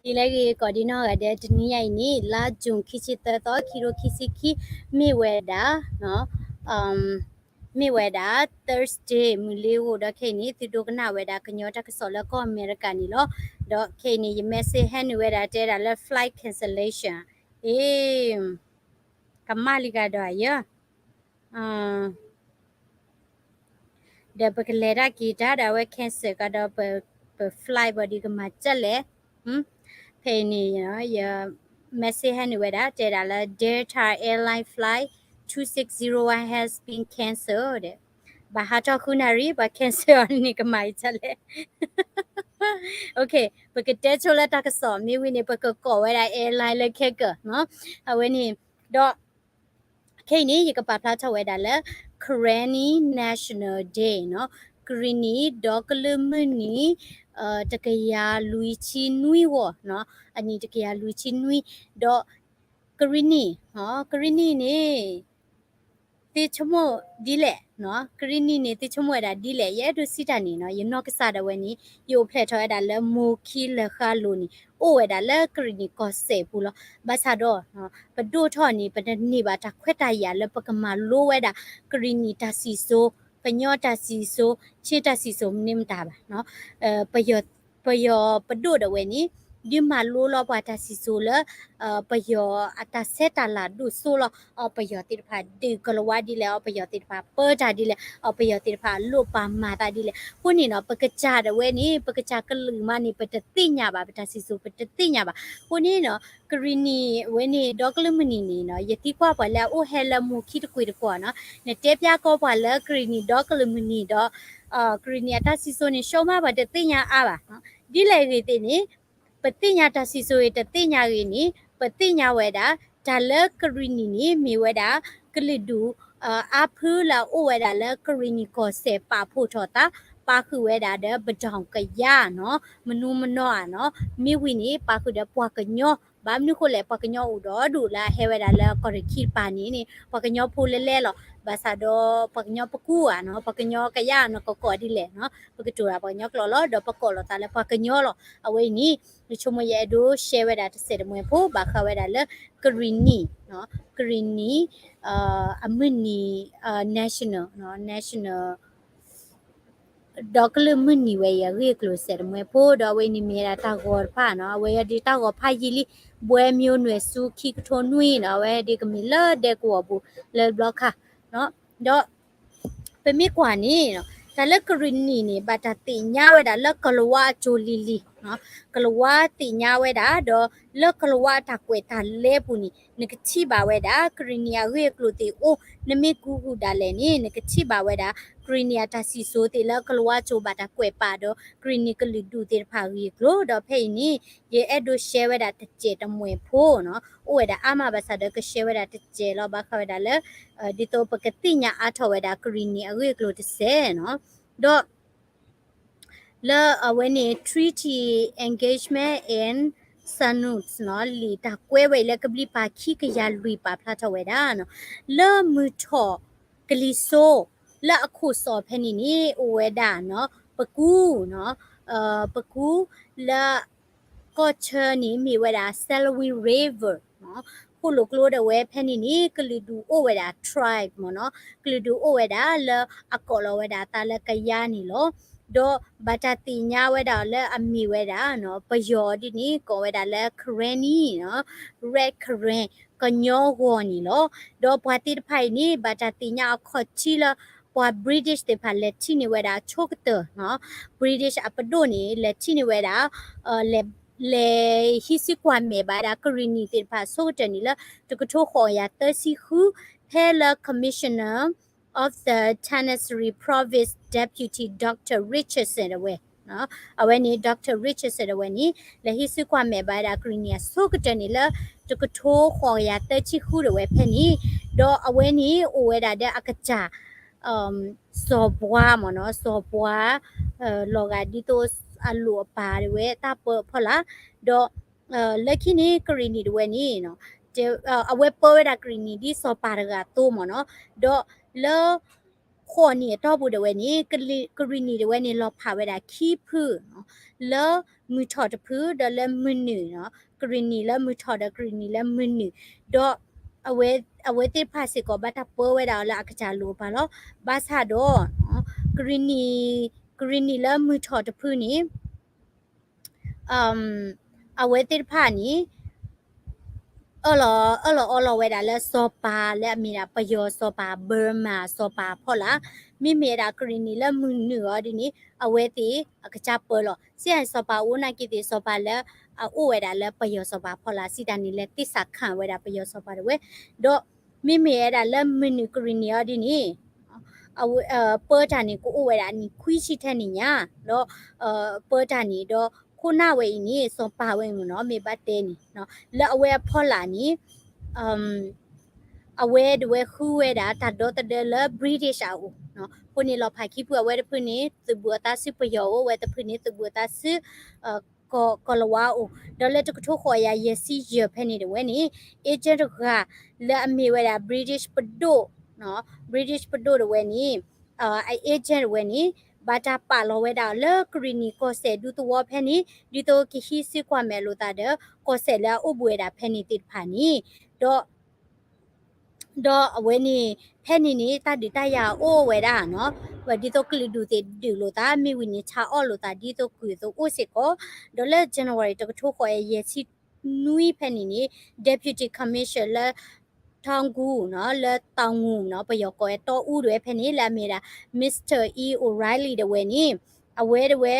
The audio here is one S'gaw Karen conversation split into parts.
ဒ်လဲၣ်ဂ့ၤ ကိးဒံနီၢ်ဂၤဒဲး တနံၤညါအံၤန့ၣ် လါ June ခံဆံသၢသီ ခံထိခံဆံခံ မ့ၢ်ဝဲဒၣ် မ့ၢ်ဝဲဒၣ် Thursday မုၢ်လ့ၤဧိၤ ဒီးခဲအံၤန့ၣ် သုဒိကနၣ်ဝဲဒၣ်ကညီတၢ်ကစီၣ်လၢကီၢ်အမဲရကၤန့ၣ်လီၤ. ဒီးခဲအံၤန့ၣ် ယ message ဟဲနုာ်ဝဲဒၣ်တဲဒၣ်လၢ flight cancellation အ့ ကမၣ်လံဂၤဒီးယ ဒီးပကလဲၤတၢ်က့ၤတၢ်ဒီးအဝဲ cancel ကဒီးပ ပ flight ဘၣ်ဒံးကမၤကၢ်လဲၣ်. ဖဲအံၤန့ၣ် ယ message ဟဲနုာ်ဝဲဒၣ် တဲဒၣ်လၢ Delta Airline flight two six zero one has been cancelled ဒီး ဘၣ်ဟးထီၣ်ဃုနၣ်ရံၣ် ပှၤ cancel အီၤန့ၣ် ကမၤကၢ်လဲၣ်. ပကတဲဆိလၢတၢ်ကစီၣ်မ့ၢ်ဝံၤန့ၣ် ပကကိးဝဲဒၣ် airline လၢခဲကၢၢ် အဝဲန့ၣ် ဒီး ခဲအံၤန့ၣ် ယကပာ်ဖျါထီၣ်ဝဲဒၣ်လၢ Karenni National Day နီၤ, ကရံၣ်နံၣ် ဒီကလုာ်မုၢ်နံၤ တကယၤလွံၢ်ဆံနွံဂီၢ်, အနံၣ်တကယၤလွံၢ်ဆံနွံ, ဒီးကရံၣ်နံၣ်, ကရံၣ်နံၣ်န့ၣ် သ့ဆိကမိၣ်ဒ်လဲၣ်, ကရံၣ်နံၣ်န့ၣ် သ့ဆိကမိၣ်ဝဲဒၣ်ဒ်လဲၣ်, ယအဲၣ်ဒိးစံးတၢ်န့ၣ်နီၤ, ယနီၢ်ကစၢ်ဒၣ်ဝဲန့ၣ် ယအိၣ်ဖျဲၣ်ထီၣ်ဝဲဒၣ်လၢမိၢ်ခံလၢာ်ဃါလိၤန့ၣ် အိၣ်ဝဲဒၣ်လၢကရံၣ်နံၣ်ကီၢ်စဲၣ်ပူၤလီၤ. ဘၣ်ဆၣ်ဒီး ပဒိၣ်ထီၣ်န့ၣ် ပတန့ၢ်ဘၣ်တၢ်ခွဲးတၢ်ယာ်လၢပကမၤလိဝဲဒၣ် ကရံၣ်နံၣ်တၢ်စံၣ်စိၤ, ကညီတၢ်စံၣ်စိၤ, ခ့တၢ်စံၣ်စိၤမနုၤမတၤဘၣ်. ပယီၤပဒိၣ်ဒၣ်ဝဲန့ၣ် ဒုးမၤလိလီၤပှၤတၢ်စံၣ်စိၤလၢ ပယီၤအတၢ်ဆဲးတၢ်လၤဒိၣ်စိလီၤ. အီ ပယီၤသ့ၣ်တဖၣ်ဒုးကလၤဝါဒ်လဲၣ်, အီ ပယီၤသ့ၣ်တဖၣ်ပၢတၢ်ဒ်လဲၣ်, အီ ပယီၤသ့ၣ်တဖၣ်လိၣ်ပာ်မၤသးဒ်လဲၣ်. အဃိန့ၣ်နီၤ ပကစၢ်ဒၣ်ဝဲန့ၣ် ပကစၢ်ကလုာ်မးန့ၣ် ပတသ့ၣ်ညါဘၣ်, ပတၢ်စံၣ်စိၤပတသ့ၣ်ညါဘၣ်. အဃိန့ၣ်နီၤ ကရံၣ်နံၣ်ဝဲန့ၣ် ဒီကလုာ်မုၢ်နံၤန့ၣ်နီၤ ယသံကွၢ်ပှၤလၢအအိၣ်ဟဲလၢမိၢ်ခံတကွံာ်တကွီၢ်နီၤ, နတဲပျါကီးပှၤလၢကရံၣ်နံၣ်ဒီကလုာ်မုၢ်နံၤဒီး ကရံၣ်နံၣ်အတၢ်စံၣ်စိၤန့ၣ် ဆိကမိၣ်ပှၤတသ့ၣ်ညါအါဘၣ်. ဒ်လဲၣ်ဂ့ၤသ့ၣ်န့ၣ် ပသ့ၣ်ညါတၢ်စံၣ်စိၤအံၤတသ့ၣ်ညါဂ့ၤန့ၣ် ပသ့ၣ်ညါဝဲဒၣ် တၢ်လၢကရံၣ်နံၣ်န့ၣ် မ့ၢ်ဝဲဒၣ် ကလုာ်ဒူၣ် အါဖုလၢအအိၣ်ဝဲဒၣ်လၢကရံၣ်နံၣ်ကီၢ်စဲၣ် ပာ်ဖှိၣ်ထီၣ်သး ပာ်ဃုာ်ဝဲဒၣ်ဒီး ပဒီၣ်ကယၤနီၤ, မနုၤမနီၤဧါနီၤ, မ့ၢ်ဝံၤန့ၣ် ပာ်ဃုာ်ဒီးပှၤကညီ, ဘၣ်မနုၤဃိလဲၣ် ပှၤကညီအိၣ်ဒီးဒူၣ်လၢအဟဲဝဲဒၣ်လၢကီၢ်ရ့ၣ်ခံတပၤန့ၣ်န့ၣ် ပှၤကညီဖိလဲလဲလီၤ. ဘၣ်ဆၣ်ဒီးပှၤကညီပကူဧါနီၤ, ပှၤကညီကယၤနီၤ ကကိးဒ်လဲၣ်နီၤ, ပကတိၤတၢ်ပှၤကညီကျိာ်လီၤ, ဒီးပကိးလီၤသးလၢပှၤကညီလီၤ. အဝဲအံၤန့ၣ် ယဆိကမိၣ်ယအဲၣ်ဒိး share ဝဲဒၣ်တစဲးတမှဲၤဖိ ဘၣ်ဃးဝဲဒၣ်လၢ ကရံၣ်နံၣ်, ကရံၣ်နံၣ် အမုၢ်နံၤ national, national ဒီကလုာ်မုၢ်နံၤဝဲအံၤအဂ့ၢ်အကျိၤစဲးတမှဲၤဖိ, ဒီးအဝဲအံၤန့ၣ်မ့ၢ်ဝဲဒၣ်တၢ်ဂီၤတဖၣ်နီၤ, အဝဲအံၤဒ်တၢ်ဂီၤဖးယံာ်လံ, ဘှဲမၠိနွဲၣ်ဆူခံကထိနွံနီၤ, အဝဲဒ်ကမ့ၢ်လၢဒဲကဝီၤပူၤလၢဘျီခါ, ဒီး ပမ့ၢ်ကွၢ်န့ၣ် တၢ်လၢကရံၣ်နံၣ်န့ၣ် ဘၣ်တၢ်သ့ၣ်ညါဝဲဒၣ်လၢကလၤဝါအစိၤလံၤလံၤ, ကလၤဝါသ့ၣ်ညါဝဲဒၣ် ဒီးလၢကလၤဝါအတၢ်ကွဲးတၢ်လဲပူၤန့ၣ် နကထံၣ်ဘၣ်ဝဲဒၣ် ကရံၣ်နံၣ်အဂ့ၢ်အကျိၤသ့ၣ်အိၣ်, နမ့ၢ်ကူကူဒၣ်လဲာ်န့ၣ် နကထံၣ်ဘၣ်ဝဲဒၣ် ကရံၣ်နံၣ်အတၢ်စံၣ်စိၤသ့ၣ်လၢကလၤဝါအစိၤဘၣ်တၢ်ကွဲးပာ်ဒီး ကရံၣ်နံၣ်ကလုာ်ဒူၣ်သ့ၣ်တဖၣ်အဂ့ၢ်အကျိၤ, ဒီးဖဲအံၤန့ၣ် ယအဲၣ်ဒိး share ဝဲဒၣ်တစဲးတမှဲၤဖိနီၤ, အိၣ်ဝဲဒၣ်အါမးဘၣ်ဆၣ်ဒီးက share ဝဲဒၣ်တစဲးလီၤ, ဘၣ်ဃးဝဲဒၣ်လၢ ဒ်သိးပကသ့ၣ်ညါအါထီၣ်ဝဲဒၣ်ကရံၣ်နံၣ်အဂ့ၢ်အကျိၤတစဲးနီၤ, ဒီး လၢအဝဲန့ၣ် treaty engagement and sanction နီၤ, လံာ်တၢ်ကွဲးဝဲအံၤလၢကဘျံးပၤခံကယၤလွံၢ်ပာ်ဖျါထီၣ်ဝဲဒၣ်နီၤ, လၢမုၢ်ထီၣ်ကလံၤစိး လၢအခိၣ်စီၤဖဲန့ၣ်န့ၣ် အိၣ်ဝဲဒၣ်နီၤ ပကူနီၤ, ပကူလၢ ကီၢ်ဆၢန့ၣ်မ့ၢ်ဝဲဒၣ် Salween River နီၤ, ဃိၣ်လိာ်ကျိဒၣ်ဝဲဖဲန့ၣ်န့ၣ် ကလုာ်ဒူၣ်အိၣ်ဝဲဒၣ် tribe မ့ၢ်နီၤ, ကလုာ်ဒူၣ်အိၣ်ဝဲဒၣ်လၢအကိးလီၤဝဲဒၣ်အသးလၢကယၤန့ၣ်လီၤ. ဒီးဘၣ်တၢ်သ့ၣ်ညါဝဲဒၣ်လၢအမ့ၢ်ဝဲဒၣ်နီၤ ပယီၤဒ်န့ၣ် ကိးဝဲဒၣ်လၢ Karenni နီၤ, Red Karen ကညီဂီၤန့ၣ်လီၤ. ဒီးပှၤသ့ၣ်တဖၣ်အံၤန့ၣ် ဘၣ်တၢ်သ့ၣ်ညါအခီၣ်ထံးလၢ ပှၤ British သ့ၣ်တဖၣ်လဲၤထံၣ်န့ၢ်ဝဲဒၣ်အဆိကတၢၢ်နီၤ, British အပဒိၣ်န့ၣ် လဲၤထံၣ်န့ၢ်ဝဲဒၣ် လဲၤ လဲၤဟံးစုကွၢ်မဲာ်ဘၣ်ဝဲဒၣ် ကရံၣ်နံၣ်သ့ၣ်တဖၣ်အဆိကတၢၢ်န့ၣ်လၢ တကထိဃိးကယၤသၢဆံဃု ဖဲလၢ Commissioner of the Tanassery Province Deputy Doctor Richardson ဒၣ်ဝဲ အဝဲန့ၣ် Doctor Richardson ဒၣ်ဝဲန့ၣ် လဲၤဟံးစုကွၢ်မဲာ်ဘၣ်ဝဲဒၣ်ကရံၣ်နံၣ်အဆိကတၢၢ်န့ၣ်လၢ တကထိဃိးကယၤသၢဆံဃု ဒၣ်ဝဲဖဲန့ၣ်, ဒီးအဝဲန့ၣ်အိၣ်ဝဲဒၣ်ဒီးအကစၢ် စီၤပှၤမ့ၢ်နီၤ, စီၤပှၤ လီၤဂာ်ဒ်သိးအလိၣ်အပာ်ဒၣ်ဝဲတၢ်ပၢအဖီလာ်, ဒီး လၢခံန့ၣ် ကရံၣ်နံၣ်ဒၣ်ဝဲန့ၣ် အဝဲပၢဝဲဒၣ်ကရံၣ်နံၣ်ဒ်စီၤပၤတဂၤအသိးမ့ၢ်နီၤ, ဒီးလၢ ဃိးနံၣ်အတီၢ်ပူၤဒၣ်ဝဲန့ၣ် ကရံၣ်နံၣ်ဒၣ်ဝဲန့ၣ် လီၤဖးဝဲဒၣ်ခံဖုနီၤ, လၢမုၢ်ထီၣ်တဖု ဒီးလၢမုၢ်နုာ်နီၤ, ကရံၣ်နံၣ်လၢမုၢ်ထီၣ် ဒီးကရံၣ်နံၣ်လၢမုၢ်နုာ်, ဒီး အဝဲသ့ၣ်တဖၣ်စ့ၢ်ကီး ဘၣ်တၢ်ပၢဝဲဒၣ်အီၤလၢအကစၢ်လိၤအပၤလီၤ. ဘၣ်ဆၣ်ဒီး ကရံၣ်နံၣ် ကရံၣ်နံၣ်လၢမုၢ်ထီၣ်တဖုန့ၣ် အဝဲသ့ၣ်တဖၣ်န့ၣ် အၢၣ်လီၤ အၢၣ်လီၤအီလီၤဝဲဒၣ်လၢစီၤပၤလၢအမ့ၢ်ဒၣ်ပယီၤစီၤပၤ Burma စီၤပၤအဖီလာ်, မ့မ့ၢ်ဝဲဒၣ်ကရံၣ်နံၣ်လၢမုၢ်နုာ်အီၤဒ်န့ၣ် အဝဲသ့ၣ်အကစၢ်ပၢလီၤ. စ့ၢ်ကီးစီၤပၤအိၣ်နာ်က့သ့ၣ် စီၤပၤလၢအအိၣ်ဝဲဒၣ်လၢပယီၤစီၤပၤအဖီလာ် စံးတၢ်န့ၣ် လဲၤသ့ၣ်စးခၣ်ဝဲဒၣ်ပယီၤစီၤပၤဒၣ်ဝဲ, ဒီးမ့မ့ၢ်ဝဲဒၣ်လၢမုၢ်နုာ်ကရံၣ်နံၣ်အီၤဒ်န့ၣ် အဝဲ ပၢတၢ်န့ၣ် ကအိၣ်ဝဲဒၣ်နံၣ်ခွံဆံထဲန့ၣ်ညါ, ဒီး ပၢတၢ်န့ၣ်ဒီး ခိၣ်နၢ်ဝဲအံၤန့ၣ် စီၤပၤဝဲအံၤမ့ၢ်နီၤ မ့ၢ်ဘၣ်တဲန့ၣ် လၢအဝဲအဖီလာ်န့ၣ် အဝဲဒၣ်ဝဲဃုဝဲဒၣ်တၢ်ဒီသဒၢလၢ British အအိၣ်, အဃိန့ၣ်လီၤဖးခံဖု အဝဲတဖုန့ၣ် သုးဘူးအသးဆူပယီၤအအိၣ်, အဝဲတဖုန့ၣ် သုးဘူးအသးဆူ ကီၢ်လၤဝါအအိၣ်, ဒီးလၢတကထိဃိးကယၤယဲၢ်ဆံယဲၢ်ဖဲန့ၣ်ဒၣ်ဝဲန့ၣ် agent တဂၤ လၢအမ့ၢ်ဝဲဒၣ် British ပဒိၣ်, British ပဒိၣ်ဒၣ်ဝဲန့ၣ် အ agent ဒၣ်ဝဲန့ၣ် ဘၣ်တၢ်ပာ်လီၤဝဲဒၣ်လၢကရံၣ်နံၣ်ကီၢ်စဲၣ်ဒူသဝီဖဲန့ၣ် ဒ်သိးကဟံးစုကွၢ်မဲာ်လိာ်သးဒီး ကီၢ်စဲၣ်လၢအအိၣ်ဘူးဝဲဒၣ်ဖဲန့ၣ်သ့ၣ်တဖၣ်န့ၣ်, ဒီး ဒီးအဝဲန့ၣ် ဖဲန့ၣ်န့ၣ် တၢ်ဒုးတၢ်ယၤအိၣ်ဝဲဒၣ်နီၤ, ဒ်သိးကလုာ်ဒူၣ်သ့ၣ်ဒုးလိာ်သး မ့ၢ်ဝံၤန့ၣ် ဆါအီၣ်လိာ်သးဒ်သိးကွံာ်သိးအိၣ်စ့ၢ်ကီး, ဒီးလၢ January တကထိဃိးကယၤယဲၢ်ဆံနွံဖဲန့ၣ်န့ၣ် Deputy Commissioner လၢ Taungoo နီၤ လၢ Taungoo နီၤ ပယီၤကိးဝဲတီအူဒၣ်ဝဲဖဲန့ၣ် လၢအမ့ၢ်ဒၣ် Mister E O'Reilly ဒၣ်ဝဲန့ၣ် အဝဲဒၣ်ဝဲ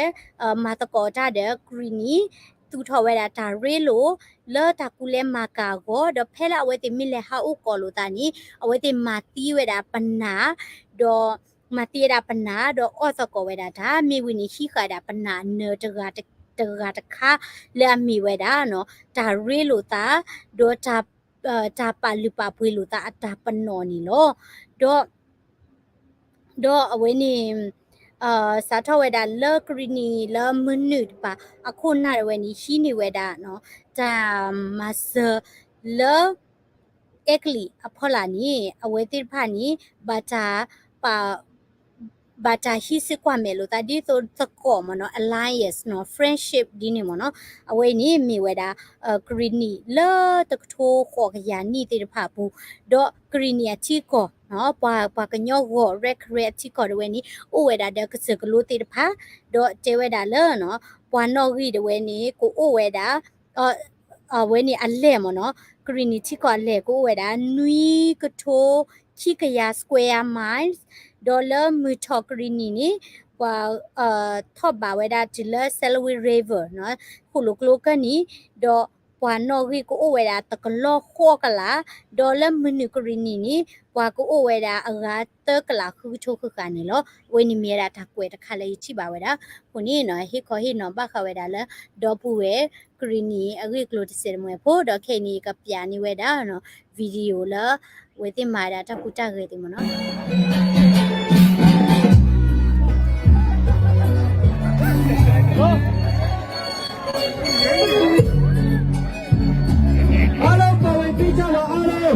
မၤသကိးတၢ်ဒီးကရံၣ်နံၣ် သူၣ်ထီၣ်ဝဲဒၣ်တၢ်ရ့လိာ် လၢတၢ်ကူလဲမၤကၤအဂီၢ် ဒီးဖဲလၢအဝဲသ့ၣ်မ့ၢ်လဲၤဟးအိၣ်ကီးလိာ်သးန့ၣ် အဝဲသ့ၣ်မၤသံဝဲဒၣ်ပနၢ် ဒီး မၤသံဝဲဒၣ်ပနၢ် ဒီးအီၣ်သကိးဝဲဒၣ်တၢ် မ့ၢ်ဝံၤန့ၣ် ဟံးဃာ်ဒၣ်ပနၢ်အနၢၤတဂၤတခါ လၢအမ့ၢ်ဝဲဒၣ် တၢ်ရ့လိာ်သး ဒီး တၢ်ပာ်လုၢ်ပာ်ပှ့ၤလိာ်သးအတၢ်ပနီၣ်န့ၣ်လီၤ. ဒီး ဒီးအဝဲန့ၣ် စးထီၣ်ဝဲဒၣ်လၢကရံၣ်နံၣ်လၢမနုၤတပၤ အခိၣ်နၢ်ဒၣ်ဝဲန့ၣ် ဟံးန့ၢ်ဝဲဒၣ် တၢ်မၤစၢၤလၢ အဲကလံးအဖီလာ်န့ၣ် အဝဲသ့ၣ်တဖၣ်န့ၣ် ဘၣ်တၢ် ဘၣ်တၢ်ဟံးစုကွၢ်မဲာ်လိာ်သး ဒ်သိးသကိးမ့ၢ်နီၤ alliance နီၤ friendship ဒ်န့ၣ်မ့ၢ်နီၤ အဝဲအံၤန့ၣ်မ့ၢ်ဝဲဒၣ် ကရံၣ်နံၣ်လၢတကထိဃိးကယၤနံၣ်သ့ၣ်တဖၣ်အပူၤ ဒီးကရံၣ်နံၣ်အထံကီၢ် ပှၤ ပှၤကညီဂီၢ် ရဲခရဲ အထံကီၢ်ဒၣ်ဝဲန့ၣ် အိၣ်ဝဲဒၣ်ဒီးကစၢၢ်ကလိသ့ၣ်တဖၣ် ဒီးတဲဝဲဒၣ်လၢ ပှၤနီၣ်ဂံၢ်ဒၣ်ဝဲန့ၣ် ကအိၣ်ဝဲဒၣ် အဝဲန့ၣ်အလဲၢ်မ့ၢ်နီၤ ကရံၣ်နံၣ်ထံကီၢ်အလဲၢ်ကအိၣ်ဝဲဒၣ် နွံကထိခံကယၤ square miles ဒီးလၢမုၢ်ထီၣ်ကရံၣ်နံၣ်န့ၣ် ပှၤ ထီၣ်ဘးဝဲဒၣ်တုၤလၢ Salween River ဃိၣ်လိာ်ကျိကၢၢ်နံၤ ဒီးပှၤနီၣ်ဂံၢ်ကအိၣ်ဝဲဒၣ်တကလီၢ်ဃိးကလး ဒီးလၢမုၢ်နုာ်ကရံၣ်နံၣ်န့ၣ် ပှၤကအိၣ်ဝဲဒၣ်အဂၤသၢကလးဃုကထိဃၣ်ဃၣ်န့ၣ်လီၤ. အဝဲန့ၣ်မ့ၢ်ဝဲဒၣ်တၢ်ကွဲးတခါလၢယထံၣ်ဘၣ်ဝဲဒၣ် အဃိန့ၣ် ဟ့ၣ်ခီဟ့ၣ်နီၤဘၣ်ဃးဝဲဒၣ်လၢ ဒီပုၢ်ဝဲၢ် ကရံၣ်နံၣ်အဂ့ၢ်အကျိၤတစဲးတမှဲၤဖိ ဒီးခဲအံၤန့ၣ် ယကပျးန့ၢ်ဝဲဒၣ် video လၢ အဝဲသ့ၣ်မၤဝဲဒၣ်တၢ်ဟူးတၢ်ဂဲၤသ့ၣ်မ့ၢ်နီၤ အားလုံးပါဝင်ပြီးကြပါဦး။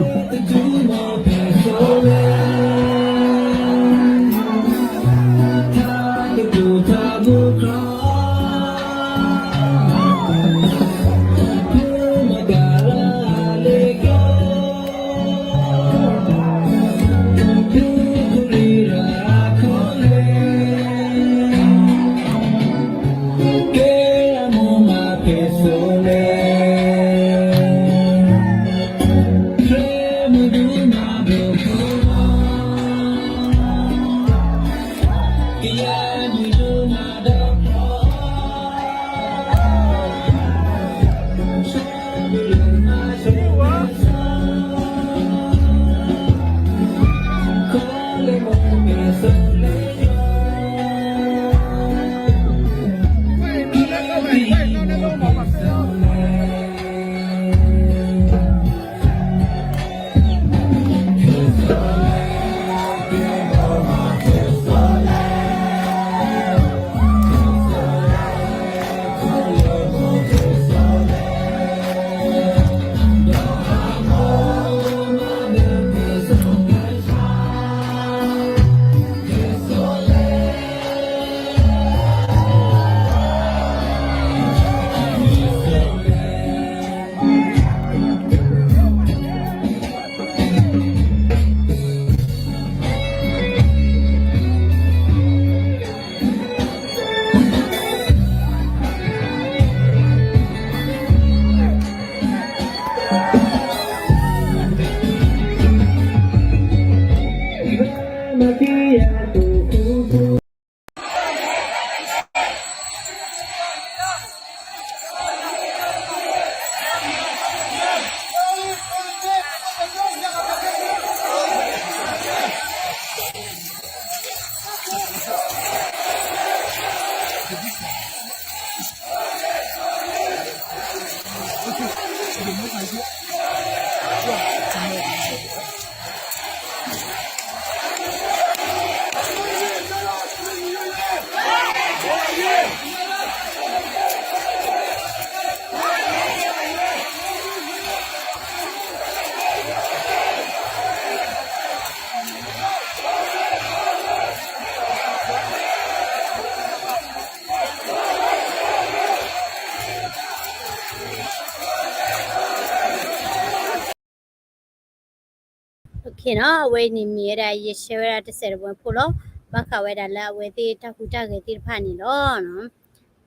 နီၤ, အဝဲအံၤန့ၣ်မ့ၢ်ဝဲဒၣ် ယ share ဝဲဒၣ်တစဲးတဝဲဖိလီၤ. ဘၣ်ဃးဝဲဒၣ်လၢအဝဲသ့ၣ်တၢ်ဟူးတၢ်ဂဲၤသ့ၣ်တဖၣ်န့ၣ်လီၤ.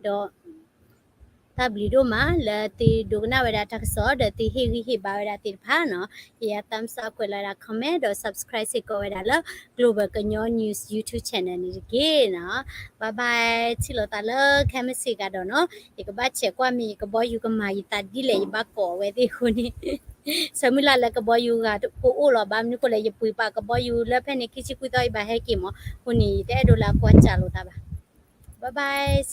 ဒီး တၢ်ဘျုးဒိၣ်မးလၢသုဒိကနၣ်ဝဲဒၣ်တၢ်ကစီၣ် ဒီးသုဟ့ၣ်ဂံၢ်ဟ့ၣ်ဘါဝဲဒၣ်သ့ၣ်တဖၣ်နီၤ. ယ thumbs up ကွဲးလီၤဝဲဒၣ် comment ဒီး subscribe စ့ၢ်ကီးဝဲဒၣ်လၢ Global ကညီ News YouTube channel န့ၣ်တက့ၢ်နီၤ. Bye bye, ထံၣ်လိာ်သးလၢခဲမုၢ်ဆ့ၣ်ကဒီးနီၤ. ယကဘၣ်ဆဲးကွၢ်မ့ၢ်ယကဘီယူၤကမၤယသးဒ်လဲၣ် ယဘၣ်ကိးအဝဲသ့ၣ်အဃိန့ၣ် ဆၢမုၢ်လၢ်လၢကဘီယူၤဂၤကအိၣ်လီၤ. ဘၣ်မနုၤဃိလဲၣ် ယပှ့ၤပာ်ကဘီယူၤလၢဖဲန့ၣ် ခံဆံခွံသီအံၤဘၣ်ဟဲက့ၤမး, အဃိန့ၣ် ယတအဲၣ်ဒိးလၢအကွၢ်စၢ်လိာ်သးဘၣ်. Bye bye, see you.